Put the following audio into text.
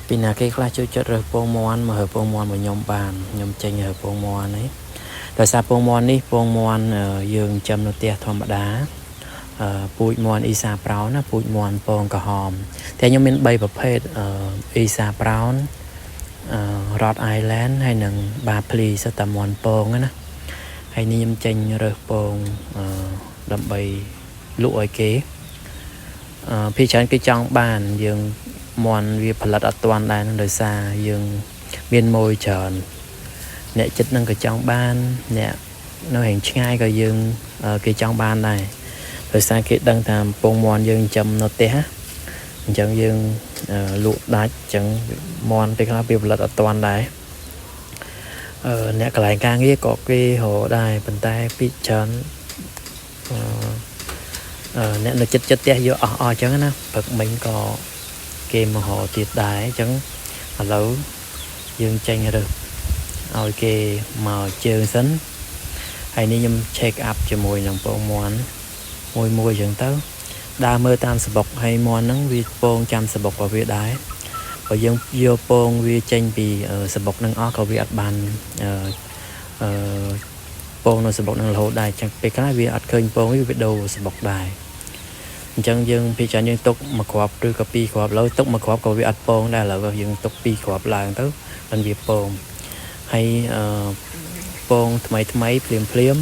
ពីណាគេខ្លះចូលចិត្តរើសពងមាន់មករើសពងមាន់មកខ្ញុំបានខ្ញុំចេញរើសពងមាន់នេះដោយសារពងមាន់នេះពងមាន់យើងចិញ្ចឹមនៅផ្ទះធម្មតាអឺពូជមាន់អ៊ីសាប្រោនណាពូជមាន់ពងក្រហមតែខ្ញុំមាន3ប្រភេទអឺអ៊ីសាប្រោនអឺ Rhode Island ហើយនិងបាភ្លីសុទ្ធតែមាន់ពងណាហើយនេះខ្ញុំចេញរើសពងអឺដើម្បីលក់ឲ្យគេអឺភាគច្រើនគេចង់បានយើងមាន់វាផលិតអត់ទាន់ដែរនឹងដោយសារយើងមានម៉ួយច្រើនអ្នកចិត្តនឹងក៏ចង់បានអ្នកនៅហែងឆ្ងាយក៏យើងគេចង់បានដែរដោយសារគេដឹងថាពងមាន់យើងចិញ្ចឹមនៅផ្ទះអញ្ចឹងយើងលក់ដាច់អញ្ចឹងមាន់ពេលខ្លះវាផលិតអត់ទាន់ដែរអឺអ្នកកន្លែងការងារក៏គេរកដែរប៉ុន្តែពីច្រើនអឺអ្នកនៅចិត្តចិត្តផ្ទះយកអស់អស់អញ្ចឹងណាព្រឹកមិញក៏គេមករកទៀតដែរអញ្ចឹងឥឡូវយើងចេញរើសឲ្យគេមកជើងសិនហើយនេះខ្ញុំ check up ជាមួយនឹងពងមាន់មួយមួយអញ្ចឹងទៅដើរមើលតាមសបុកហើយមាន់ហ្នឹងវាពងចាំសបុករបស់វាដែរបើយើងយកពងវាចេញពីសបុកហ្នឹងអស់ក៏វាអត់បានអឺអឺពងនៅសបុកហ្នឹងរហូតដែរអញ្ចឹងពេលខ្លះវាអត់ឃើញពងវាដូរសបុកដែរអញ្ចឹងយើងពេលច្រើនយើងទុកមួយគ្រាប់ឬក៏ពីរគ្រាប់ឡើយទុកមួយគ្រាប់ក៏វាអត់ពងដែរឥឡូវយើងទុកពីរគ្រាប់ឡើងទៅដល់វាពងហើយអឺពងថ្មីថ្មីភ្លាមភ្លាម